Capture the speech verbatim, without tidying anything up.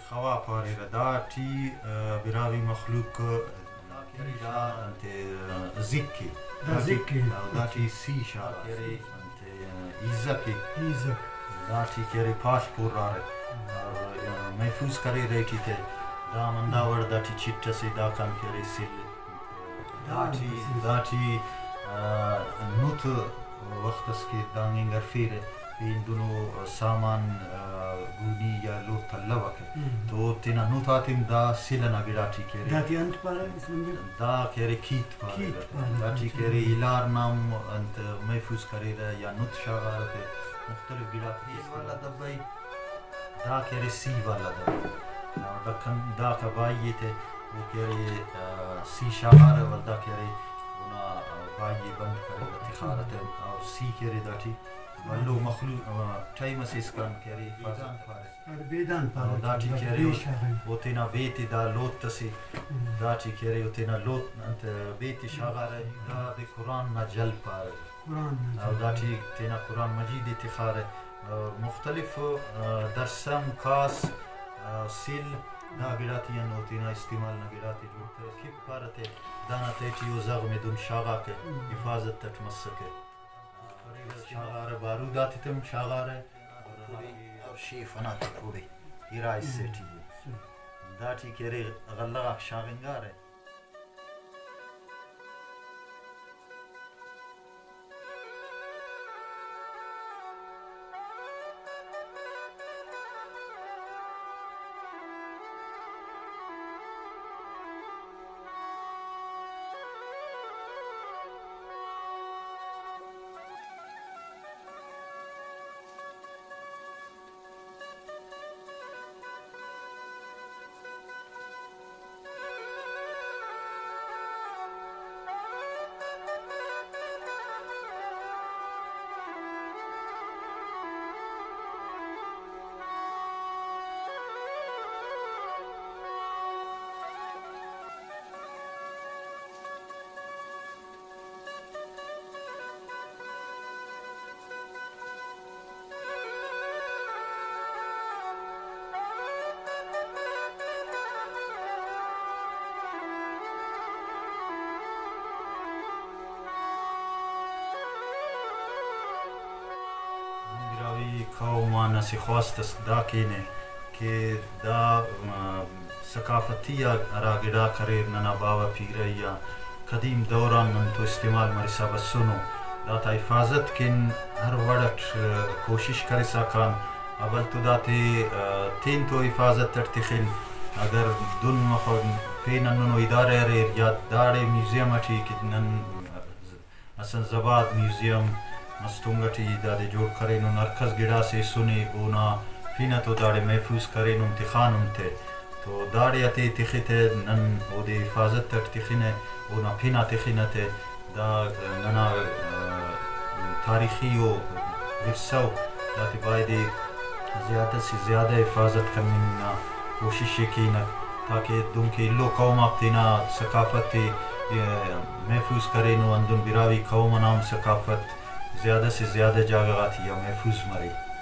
خوا پاریرہ۔ داٹی، آ، براہوئی مخلوق دا کہ ارے دا انتے، آ، زک ءِ۔ دا زک ءِ۔ داٹی سی شاغا کہ ارے انتے، آ، ایزک ءِ۔ ایزک۔ داٹی کہ ارے پاڷ پورارہ۔ اور، آ، محفوظ کریرہ ایٹی تے۔ دا ہم ہندا وڑ داٹی چٹ ئسے، داکان کہ ارے سل۔ داٹی، داٹی، آ، نت وخت اس کہ دانگ اینگ ہرفیرہ، پین دنو سامان، آ، گونی یا لوت الوکہ۔ ہم۔ تو تینا نت آتن دا سل ئنا گڑاٹی کہ ارے۔ داٹی انت پارہ، اسلم جان؟ دا کہ ارے کیت پارہ۔ کیت پارہ۔ داٹی کہ ارے ہلار نا ہم انت محفوظ کریرہ یا نت شاغارہ تے مختلف گڑاتے۔ والا دبئی۔ دا کہ ارے سی والا دا۔ دا کن-، داکا بائی تے او کہ ارے، آ، سی شاغارہ، ولدا کہ ارے اونا، آ، بائی بند کریرہ تخارہ تے، اور سی کہ ارے داٹی بھلو مخلوق، آ، ٹائم اسے اسکان کہ ارے حفاظت پارہ۔ اور بیدان پارہ۔ اور داٹی کہ ارے بے شاغن۔ او تینا بے تے دا لوت اسے، ہم۔ داٹی کہ ارے او تینا لوت انت بے تے شاغارہ، دادے قرآن نا جل پارہ۔ قرآن نا اور جل۔ داٹی تینا قرآن مجید ءِ تخارہ۔ اور مختلف، آ، درسم، کاس، آ، سل، دا گڑاتے آن او تینا استعمال نا گڑاتے جوڑ کریر۔ کپ پارہ تے دانا تہٹی او زغم ءِ دن شاغاکہ، ہم۔ حفاظت اٹ مسکہ۔ شاغارہ، بارود آتتم شاغارہ اور شیف انا تے پورے ارا حصے ٹی ءِ۔ داٹی کہ ارے غلہ غاک شاغنگارہ۔ براہوئی قوم آن اسہ خواست اس دا کینہ کہ دا، آ، ثقافتی آ ہرا گڑاک اریر ننا باوہ پیرئی آ قدیم دور آن نن تو استعمال مرسا بسنو، داتا حفاظت کن ہر وڑ اٹ کوشش کرسا کان۔ اول تو داتے، آ، تین تو حفاظت اٹ تخن، اگر دن مخو پین ہندنو ادارہ اریر یا داڑے میوزیم اٹی کہ نن حسن زباد میوزیم مستونگ اٹی دادے جوڑ کرینن، ہر کس گڑاس ایسنے، اونا پن ء تو داڑے محفوظ کرینن، تخانن تے۔ تو داڑے ہتے تخے تہ نن اودے حفاظت اٹ تخنہ، اونا پن آ تخنہ تہ۔ دا ننا، آ، تاریخی او ورثہ ء، داتے بایدے زیادہ سے زیادہ حفاظت کننگ نا کوشش ء کینہ، تاکہ دنکہ ایلو قوم آک تینا ثقافت ء، آ، محفوظ کرینو، ہندن براہوئی قوم انا ہم ثقافت زیادہ سے زیادہ جاگہ غاتیا محفوظ مرے۔